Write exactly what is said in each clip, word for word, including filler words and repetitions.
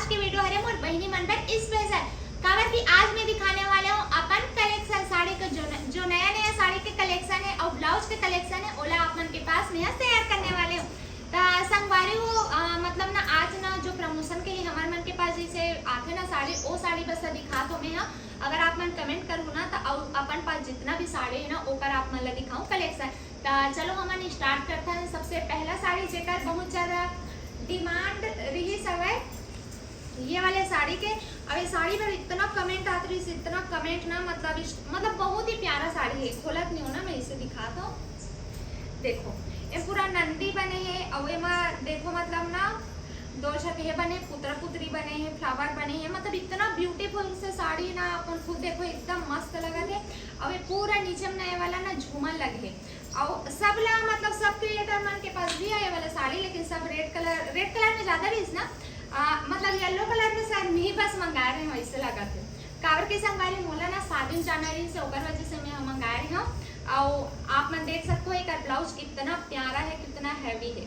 के वीडियो हरे मोर बहिनी मन बर स्पेशल, काबर कि आज मैं दिखाने वाले हूँ अपन कलेक्शन साड़ी के, जो न, जो नया नया साड़ी के कलेक्शन है और ब्लाउज के कलेक्शन है, ओला आप मन के पास मैं शेयर करने वाले हूँ। त संगवारी हो, अ, मतलब ना, आज ना जो प्रमोशन के लिए हमर मन के पास जैसे आथे ना साड़ी, ओ साड़ी बस दिखात हो मैं हा। अगर आप मन कमेंट करू ना, त अउ अपन पास जितना भी साड़ी है ना, ओकर आप मन ला दिखाऊं कलेक्शन। त चलो हमन स्टार्ट करथन। सबसे पहला साड़ी, जेकर बहुत ज्यादा डिमांड रहिस हवय, ये वाले साड़ी के। अब ये साड़ी पर इतना कमेंट आत रहिस, इतना कमेंट ना, मतलब इस, मतलब बहुत ही प्यारा साड़ी है। खोलत नहीं हो ना, मैं इसे दिखात हूँ। देखो, ये पूरा नंदी बने है, और एमा देखो, मतलब ना, दो झन ये बने, पुतरा पुतरी बने है, फ्लावर बने है, मतलब इतना ब्यूटीफुल से साड़ी ना, अपन खुद देखो, एकदम मस्त लगत है। और ये पूरा नीचे में ना, ये वाला ना झूमर लगे है, और सब ला, मतलब सब क्रिएटर मन के पास भी है ये वाला साड़ी, लेकिन सब रेड कलर, रेड कलर में ज्यादा रहिस ना, आ, मतलब येलो कलर में शायद मैं ही बस मंगाए रहे हूँ, ऐसे लगत है। काबर के संगवारी, मोला ना शादी में जाना रहिस, ओकर वजह से मैं ह मंगाए रहे हूँ। और आप मन देख सकते हो, एकर ब्लाउज कितना प्यारा है, कितना हैवी है।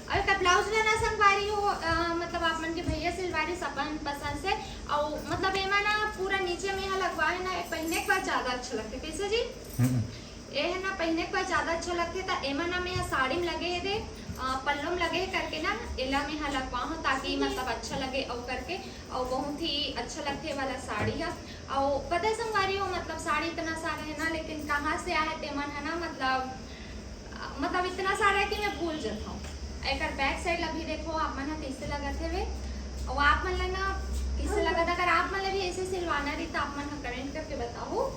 और एकर ब्लाउज ला ना संगवारी हो, अ, मतलब आप मन के भैया सिलवारिस अपन पसंद से। और मतलब एमा ना पूरा नीचे में यहाँ लगवा है ना, ये पहने के बाद ज्यादा अच्छा लगता है। कैसे जी? हम्म। ये है ना, पहने के बाद ज्यादा अच्छा लगता है। तो एमा ना मैं यहाँ साड़ी में लगे है दे, अ, पल्लो में लगे है करके ना, एला मैं यहाँ लगवा हूँ, ताकि मतलब अच्छा लगे और करके, और बहुत ही अच्छा लगते वाला साड़ी है। और पता है संगवारी हो, मतलब साड़ी इतना सारा है ना, लेकिन कहाँ से आए ते मन है ना, मतलब मतलब इतना सारा है कि मैं भूल जाता हूँ। एकर बैक साइड ला भी देखो, आप मन ह कैसे लगत हवे, और आप मन ला ना कैसे लगत, अगर आप मन ला भी ऐसे सिलवाना रही तो आप मन ह कमेंट करके बताओ।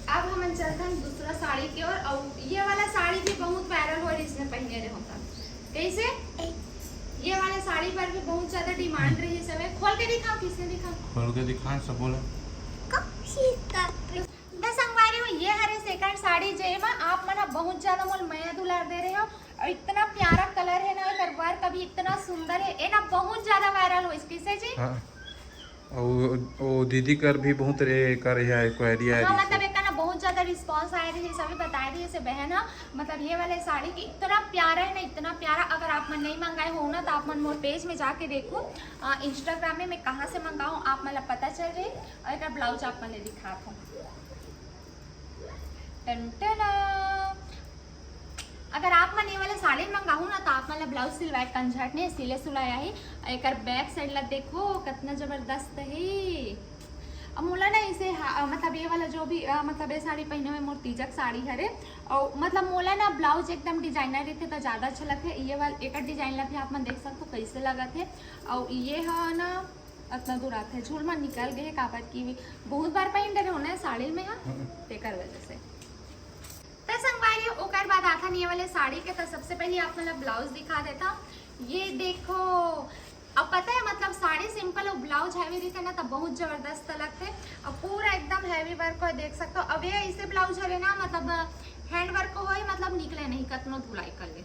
अब हमन चलथन दूसरा साड़ी के ओर, और ये वाला साड़ी भी बहुत वायरल हो रही, इसने पहने रहे होता। कैसे? ये वाला साड़ी पर भी बहुत ज्यादा डिमांड रही, सब है। खोल के दिखाओ, किसने दिखाओ? खोल के दिखाएं, सब बोला। तो संगवारी हो, ये हरे सेकंड साड़ी, जेमा आप मन ह बहुत ज्यादा मोल मया दुलार दे रहे हो, और इतना प्यारा कलर है ना, एकर वर्क भी इतना सुंदर है, ये ना बहुत ज्यादा वायरल होइस, कैसे जी? हाँ। और वो दीदी कर भी बहुत रे कर है, क्वेरी आ हाँ, रही मतलब है। एकर ना बहुत ज्यादा रिस्पांस आए रही, सभी बताए रही से बहन हा, मतलब ये वाले साड़ी की इतना प्यारा है ना, इतना प्यारा। अगर आप मन नहीं मंगाए हो ना, तो आप मन मोर पेज में जाके देखो, इंस्टाग्राम में मैं कहाँ से मंगाऊँ, आप मन ला पता चल रही। और एकर ब्लाउज आप मन ला दिखात हूँ। टन टना। अगर आप मन ये वाला साड़ी मंगाहू ना, तो आप मन ला ब्लाउज सिलवाए कंझट नहीं, सिले सुलाए आही। एकर बैक साइड ला देखो, कितना जबरदस्त है। अब मोला ना इसे हा-, मतलब ये वाला जो भी, अ, मतलब ये साड़ी पहने हुए मोर तीजक साड़ी हरे, और मतलब मोला ना ब्लाउज एकदम डिजाइनर रहिथे तो ज्यादा अच्छा लगथे। ये वाला एकर डिजाइन ला भी आप मन देख सकते हो कैसे लगत है। और ये हा ना अतना दूर आथे, झूल मन निकल गए, काबर कि बहुत बार पहन डरे होना है साड़ी में, हाँ, हम्म। तेकर वजह से। त संगवारी, ओकर बाद आथन ये वाले साड़ी के, त सबसे पहले आप मन ला ब्लाउज दिखा देता हूँ। ये देखो, अब पता है, मतलब साड़ी सिंपल और ब्लाउज हैवी रहिथे ना, त बहुत जबरदस्त लगथे। और पूरा एकदम हैवी वर्क हो, देख सकते हो। अब ये ऐसे ब्लाउज हरे ना, मतलब हैंड वर्क हो, मतलब निकले नहीं, कतनो धुलाई कर ले।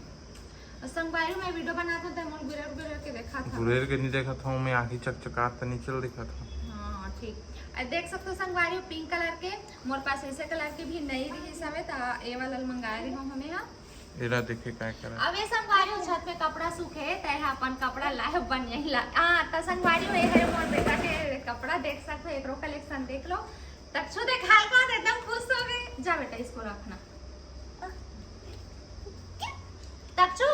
और संगवारी, मैं वीडियो बनात हूँ, त मोर गुरेर गुरेर के देखा था। गुरेर के नहीं देखा था, मैं आँखी चकचकात त नहीं चल देखा था। हाँ, ठीक। और देख सकते हो संगवारी, पिंक कलर के, मोर पास ऐसे कलर के भी नहीं रही सवे, त ये वाला मंगाए रही हूँ हमें, हाँ। एला देखे काय करा। अब ये संगवारी हो, छत पे कपड़ा सूखे, तय अपन कपड़ा लाए बनियाई ला। हाँ, त संगवारी हो, ये है मोर बेटा के कपड़ा, देख सकते हो, एकरो कलेक्शन देख लो। तक्षु देख, हल्का एकदम खुश हो गए। जा बेटा, इसको रखना। तक्षु,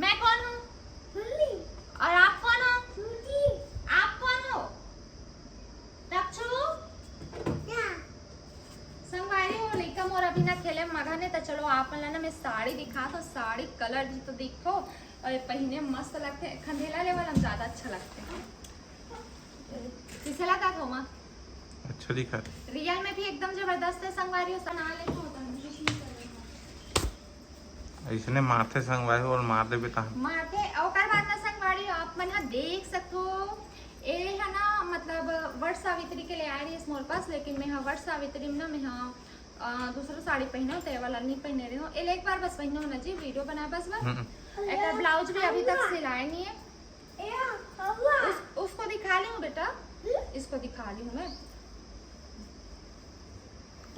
मैं कौन हूँ? और आप कौन हो? आप कौन हो? तक्षु? संगवारी हो, लइका मोर अभी ना खेले में मगन है, त चलो आप मन ला ना मैं साड़ी दिखा, तो साड़ी कलर भी तो देखो, और ये पहिने मस्त लगथे, खंडेला लेवल में ज्यादा अच्छा लगथे। किसे लगा था माँ? अच्छा दिखा। रियल में भी एकदम जबरदस्त है संगवारी हो, सना ले तो होता है, मुझे नहीं करना। ऐसने मारथे संगवारी हो, और मार देबे तहाँ। मारथे, ओकर बाद ना संगवारी हो, आप मन ह देख सकथो, ए ह ना, मतलब वट सावित्री के ले आए रहिस मोर पास, लेकिन मैं ह वट सावित्री में ना, मैं ह, अ, दूसरा साड़ी पहने हो, ते वाला नहीं पहने रहे हो। ए ले एक बार बस पहने हो ना जी, वीडियो बनाए बस बस। हम्म। एकर ब्लाउज भी अभी तक सिलाए नहीं है। ए, हवा। उस, उसको दिखा ली हूँ बेटा, हम्म? इसको दिखा ली हूँ मैं।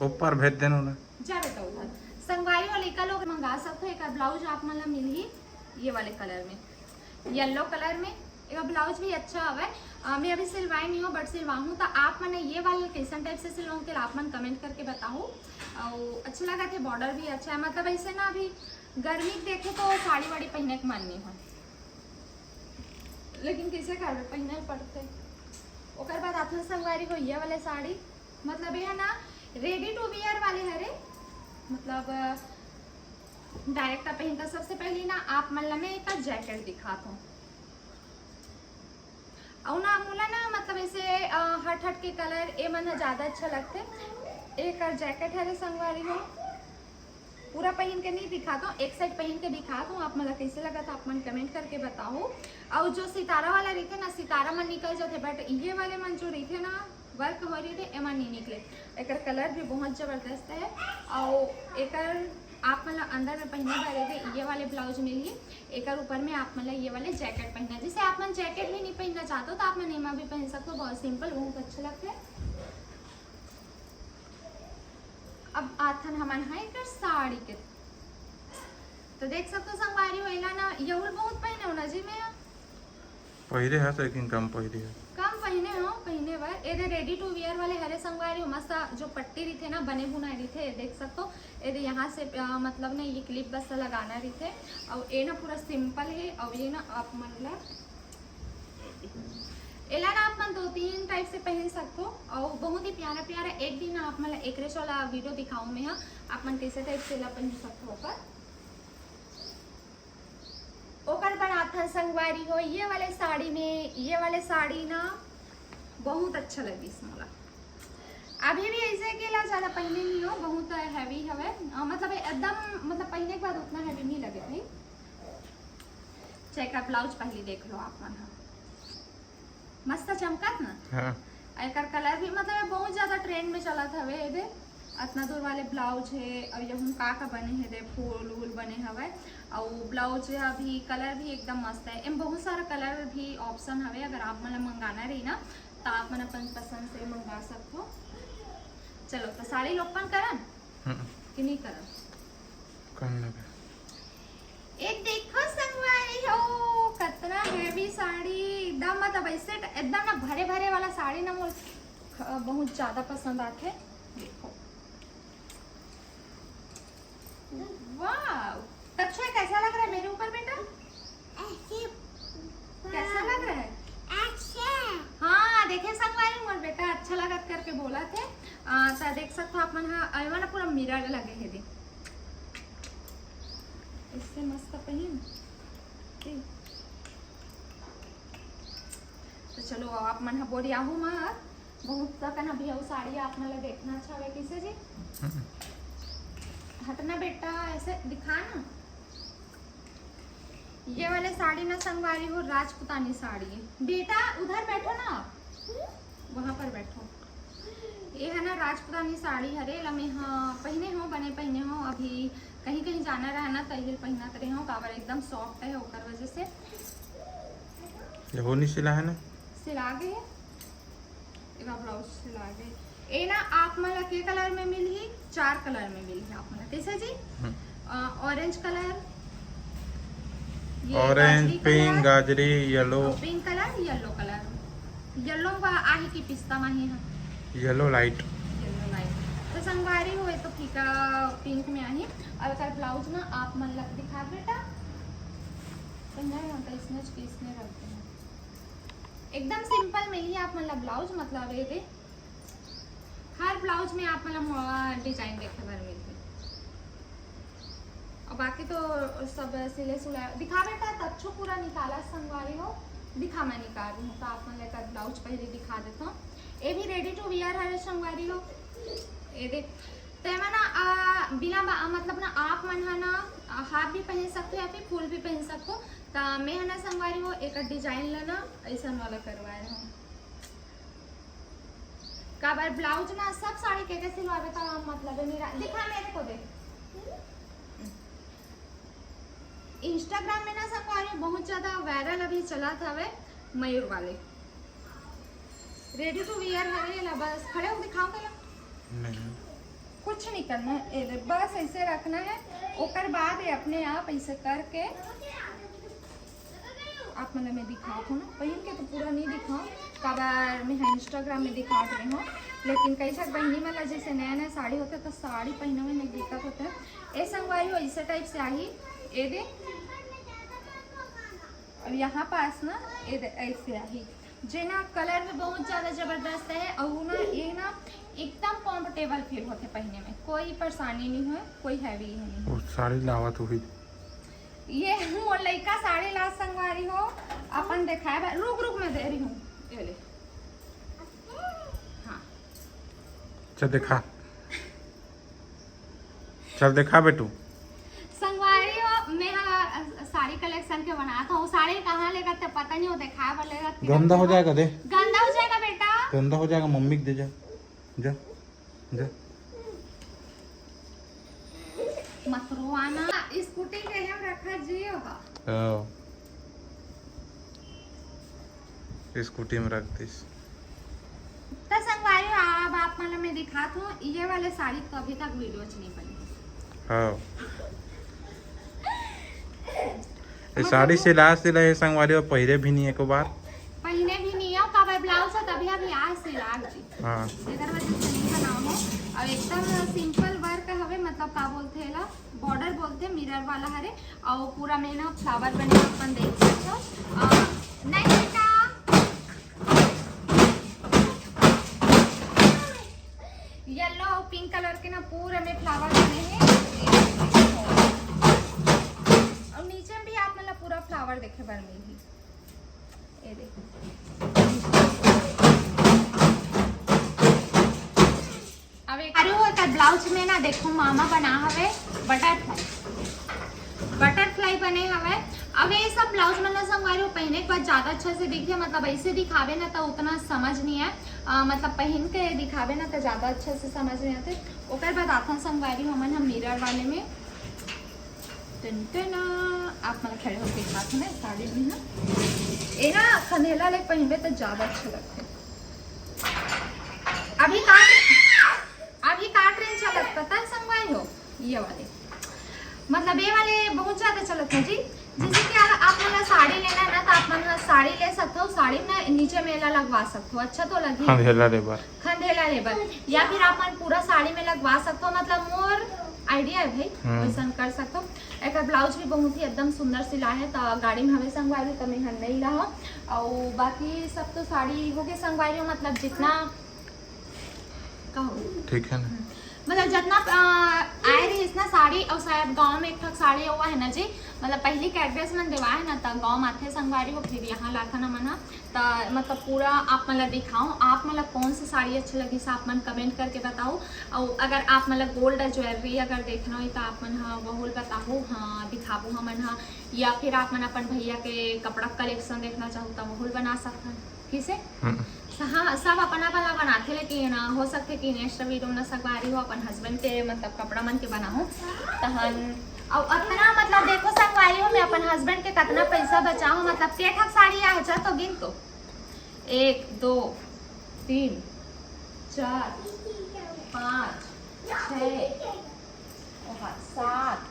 ऊपर भेज देना ना। जा बेटा उधर। संगवारी हो, लइका लोग मंगा सकते हो, एकर ब्लाउज आप मन ला मिलही। ये वाले कलर में, येलो कलर में। एकर ब्लाउज भी अच्छा हवय। अ, मैं अभी सिलवाए नहीं हूँ, बट सिलवाहूँ तो आप मन ये वाले कैसन टाइप से सिलवाहूँ, तेला आप मन कमेंट करके बताहू। और अच्छा लगा थे, बॉर्डर भी अच्छा है, मतलब ऐसे ना अभी गर्मी के देखे तो साड़ी वाड़ी पहने के मन नहीं हो, लेकिन कैसे करबे, पहने पड़ते। ओकर बाद आथन संगवारी हो ये वाले साड़ी, मतलब ये ना रेडी टू वियर वाले हरे, मतलब डायरेक्ट पहन कर। सबसे पहले ना आप मन ला मैं एक जैकेट दिखात हूँ। अउ ना मोला ना मतलब ऐसे अ, हट हट के कलर ए मन ह ज्यादा अच्छा लगथे। एक जैकेट हरे संगवारी हो, पूरा पहन के नहीं दिखात हूँ, एक साइड पहन के दिखात हूँ। आप मन ला कैसे लगत हे आप मन कमेंट करके बताओ। और जो सितारा वाला रहिथे ना, सितारा मन निकल जाथे, बट ये वाले मन जो रहिथे ना, वर्क हो रहिथे, एमा नहीं निकले। एकर कलर भी बहुत जबरदस्त है। और एकर आप मन ला अंदर में पहने बर एदे ये वाले ब्लाउज मिलही, एकर ऊपर में आप मन ला ये वाले जैकेट पहनना। जैसे आप मन जैकेट भी नहीं पहनना चाहते हो तो आप मन एमा भी पहन सकते हो, बहुत सिंपल, बहुत अच्छा लगता है। अब आथन हमन हा एकर साड़ी के, तो देख सकते हो संगवारी हो, एला ना यहुल बहुत पहने हो ना जी मैं। पहिरे हस, लेकिन कम पहिरे हस। कम पहिने हो, पहिने बर। एदे रेडी टू वियर वाले हरे संगवारी हो, मस्त जो पट्टी रहिथे ना, बने बुनाए रहिथे, देख सकते हो। एदे यहाँ से अ, मतलब ना ये क्लिप बस लगाना रहिथे, और ये ना पूरा सिंपल है। और ये ना आप मन ला, एला ना आप मन दो तीन टाइप से पहन सकते हो, और बहुत ही प्यारा प्यारा। एक दिन आप मन ला एकरे वाला वीडियो दिखाऊँ मैं, हाँ, आप मन कैसे टाइप से एला पहन सकते हो ओकर। ओकर बाद आथन संगवारी हो ये वाले साड़ी में, ये वाले साड़ी ना बहुत अच्छा लगिस मोला। अभी भी ऐसे के ला ज्यादा पहने नहीं हो, बहुत हैवी हवे। अ, मतलब एकदम, मतलब पहने के बाद उतना हैवी नहीं लगे भाई। चेक ब्लाउज पहले देख लो आप मन ह, मस्त चमकत ना। हाँ। एकर कलर भी मतलब बहुत ज्यादा ट्रेंड में चलत हवे एदे। अतना दूर वाले ब्लाउज है, और यहू का का बने है दे, फूल वूल बने हवे। और ब्लाउज अभी कलर भी एकदम मस्त है। एम बहुत सारा कलर भी ऑप्शन हवे, अगर आप मन ला मंगाना रही ना तो आप मन अपन पसंद से मंगा सकते हो। चलो तो साड़ी ला ओपन करन हम्म। कि नहीं करन? करना बे। एक देखो संगवारी हो, कतना हैवी साड़ी, एकदम मतलब ऐसे एकदम ना भरे भरे वाला साड़ी ना मोर ख-, बहुत ज्यादा पसंद आथे। देखो, वाह, तक्षय कैसा लग रहा है मेरे ऊपर बेटा? ऐसे कैसा लग रहा है? अच्छा। हाँ, देखे संगवारी, मोर बेटा अच्छा लगत करके बोलत हे। आ, तो देख सकते हो आप मन हा, एमा ना पूरा मिरर लगे है दे। इससे मस्त पहन। ठीक। तो चलो, आप मन हा बोरियाहू मत। बहुत तक ना भी अउ साड़ी आप मन ला देखना अच्छा हवे, कैसे जी? हम्म। हटना बेटा, ऐसे दिखा ना। ये वाले साड़ी ना संगवारी हो, राजपुतानी साड़ी है। बेटा उधर बैठो ना आप, वहाँ पर बैठो। ये है ना राजपुतानी साड़ी हरे, एला मैं हा पहिने हो, बने पहिने हो। अभी कहीं कहीं जाना रहे ना, तहिल पहिनत रहे हो, काबर एकदम सॉफ्ट है, ओकर वजह से। ये हो नहीं सिला है ना? सिला गए है। एला ब्लाउज सिला गए। ए ना आप मन ला के कलर में मिलही? चार कलर में मिलही आप मन ला। कैसे जी? हम्म। अ, ऑरेंज कलर, ये ऑरेंज, गाजरी पिंक, कलर, गाजरी, येलो। और pink colour, yellow colour. Yellow में आही कि पिस्ता में आही? हाँ। Yellow light. Yellow light. तो संगवारी हो, तो फीका पिंक में आही। और एकर ब्लाउज ना आप मन ला दिखा बेटा। तो नहीं होता, इसने, इसने रखते हैं। एकदम सिंपल में ही आप मन ला ब्लाउज, मतलब ये दे, हर ब्लाउज में आप मन ला डिजाइन देखे बर मिलही। और बाकी तो सब सिले सुला दिखा बेटा, तच्छो पूरा निकाला संगवारी हो, दिखा, मैं निकाल रही हूँ। तो आप मन ला एकर ब्लाउज पहले दिखा देता हूँ। ये भी रेडी टू वियर हरे संगवारी हो। ये दे, तो एमा ना, आ, बिना बा-, मतलब ना आप मन हा ना, आ, हाफ भी पहन सकते हो या फिर फुल भी पहन सकते हो। तो मैं हा ना संगवारी हो एक डिजाइन ला ना ऐसन वाला करवाए हूँ। काबर ब्लाउज ना सब साड़ी के, के सिलवाबे त मतलब है मेरा, दिखा मेरे को देख। Instagram में ना संगवारी बहुत ज्यादा वायरल अभी चलत हवे मयूर वाले रेडी टू वियर हवे ला, बस खड़े हो दिखाओ पहले। नहीं। कुछ नहीं करना है, ये दे, बस ऐसे रखना है। ओकर बाद ये अपने आप ऐसे करके आप मन ला मैं दिखात हूँ ना, पहिन के तो पूरा नहीं दिखाऊँ, काबर मैं ह Instagram में दिखात रहे हूँ, लेकिन कई झक बहिनी मन ला जैसे नया नया साड़ी होथे तो साड़ी पहने में दिक्कत होथे। ए संगवारी हो, ऐसे टाइप से आही, ये दे, अब यहाँ पास ना ये दे, ऐसे आही, जे ना कलर में बहुत ज्यादा जबरदस्त है और वो ना ये ना एकदम कंफर्टेबल फील होथे पहने में, कोई परेशानी नहीं हो, कोई हैवी नहीं हो। वो साड़ी लावत हुई। ये मोर लइका साड़ी ला संगवारी हो, अपन देखाए बर, रुक रुक मैं दे रही हूँ, ये ले। हाँ। अच्छा देखा, चल देखा बेटू। संगवारी हो, मैं हा साड़ी कलेक्शन के बनात हूँ। साड़ी कहाँ लेगत हे पता नहीं, वो देखाए बर लेगत हे। गंदा हो जाएगा, दे। गंदा हो जाएगा बेटा। गंदा हो जाएगा, मम्मी के दे जा, जा, जा। मत रोवाना। स्कूटी के हम रखा जियो हा। ओ। स्कूटी में रख दिस। त संगवारी हो, अब आप मन ला मैं दिखात हूँ, ये वाले साड़ी तो अभी तक वीडियो च नहीं बनी। हाँ। ये साड़ी सिला सिला ये संगवारी हो, पहिरे भी नहीं एको बार। पहिरे भी नहीं हो, काबर ब्लाउज है तभी अभी आज सिला जी। हाँ। एकर वजह से नहीं बनाओ हो। और एकदम सिंपल वर्क हवे, मतलब का बोलथे एला, बॉर्डर बोलथे, मिरर वाला हरे, और पूरा में ना फ्लावर बने अपन देख सकते हो। और नहीं बेटा, येलो और पिंक कलर के ना पूरा में फ्लावर बने हैं। और नीचे में भी आप मतलब पूरा फ्लावर देखे बर मिलही। ये देखो। अब एक अरे वो एकर ब्लाउज में ना देखो मामा बना हवे बटरफ्लाई, बटरफ्लाई बने हवे। अब ये सब ब्लाउज मन ला संगवारी हो पहने के बाद ज्यादा अच्छा से दिखथे, मतलब ऐसे दिखावे ना तो उतना समझ नहीं है, अ, मतलब पहन के दिखावे ना तो ज्यादा अच्छा से समझ नहीं आते। ओकर बाद आथन संगवारी हो हमन हम मिरर वाले में। टन टन, आप मन खड़े होके दिखात हो ना साड़ी में, हाँ। ए ना खंधेला ले पहिनबे तो ज्यादा अच्छा लगथे। अभी का, अभी का ट्रेंड चलत पता है संगवारी हो, ये वाले, मतलब ये वाले बहुत ज्यादा चलत है जी। जैसे कि अगर आप मन ला साड़ी लेना है ना तो आप मन ला साड़ी ले सकते हो, साड़ी में नीचे में एला लगवा सकते हो, अच्छा तो लगी। खंधेला ले बर। खंधेला ले बर, या फिर आप मन पूरा साड़ी में लगवा सकते हो, मतलब मोर आइडिया है भाई, हम्म। वैसन कर सकते हो। एकर ब्लाउज भी बहुत ही एकदम सुंदर सिला है, तो गाड़ी में हवे संगवारी, तो मैं हन नहीं रहा। और बाकी सब तो साड़ी हो गए संगवारी हो, मतलब जितना कहो। ठीक है ना? हम्म। मतलब जितना, आ, आए रही इतना साड़ी, और शायद गांव में एक ठक साड़ी हुआ है ना जी, मतलब पहली के एड्रेस मन देवा है ना, तो गांव में आथे संगवारी हो, फिर यहाँ लाथन हमन ह। त मतलब पूरा आप मन ला दिखाओ, आप मन ला कौन सी साड़ी अच्छा लगी से आप मन कमेंट करके बताओ। और अगर आप मन ला गोल्ड ज्वेलरी अगर देखना हो तो आप मन ह वहू ल बताओ, हाँ दिखाबो हमन ह। या फिर आप मन अपन भैया के कपड़ा कलेक्शन देखना चाहो तो वहू ल बना सकथन, ठीक है? हम्म। स-, हाँ, सब अपन अपन ला बनाथे, लेकिन अ, हो सकथे कि नेक्स्ट वीडियो में संगवारी हो अपन हस्बैंड के मतलब कपड़ा मन के बनाहूँ तहन। और अतना मतलब देखो संगवारी हो, मैं अपन हस्बैंड के कितना पैसा बचाऊँ, मतलब के ठक साड़ी आ जा तो गिन तो, एक, दो, तीन, चार, पाँच, छः, ओहा, सात,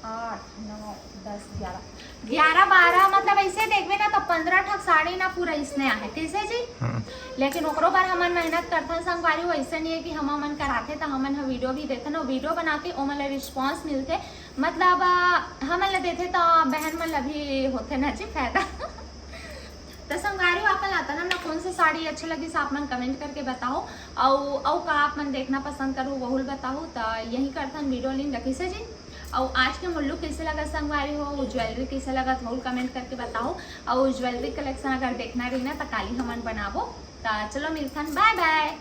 आठ, नौ, दस, ग्यारह, ग्यारह, बारह, मतलब ऐसे देखबे ना तो पंद्रह ठक साड़ी ना पूरा इसने आहे, कैसे जी? हम्म। लेकिन ओकरो बर हमन मेहनत करथन संगवारी हो, ऐसे नहीं है कि हम हमन कराथे तो हमन ह वीडियो भी देथन, वीडियो बना के ओमन ला रिस्पॉन्स मिलथे, मतलब अ, हमन ला देथे तो बहन मन ला भी होथे ना जी फायदा। तो संगवारी हो, आप मन ला अतना ना कौन सा साड़ी अच्छा लगिस आप मन कमेंट करके बताओ, अउ अउ का आप मन देखना पसंद करो वहू ल बताओ। तो यही करथन वीडियो लीन रखिस हे जी। अउ आज के मोर लुक कैसे लगा संगवारी हो, ज्वेलरी कैसे लगा वहू ल कमेंट करके बताओ। अउ ज्वेलरी कलेक्शन अगर देखना रही ना तो काली हमन बनाबो। तो चलो मिलथन, बाय बाय।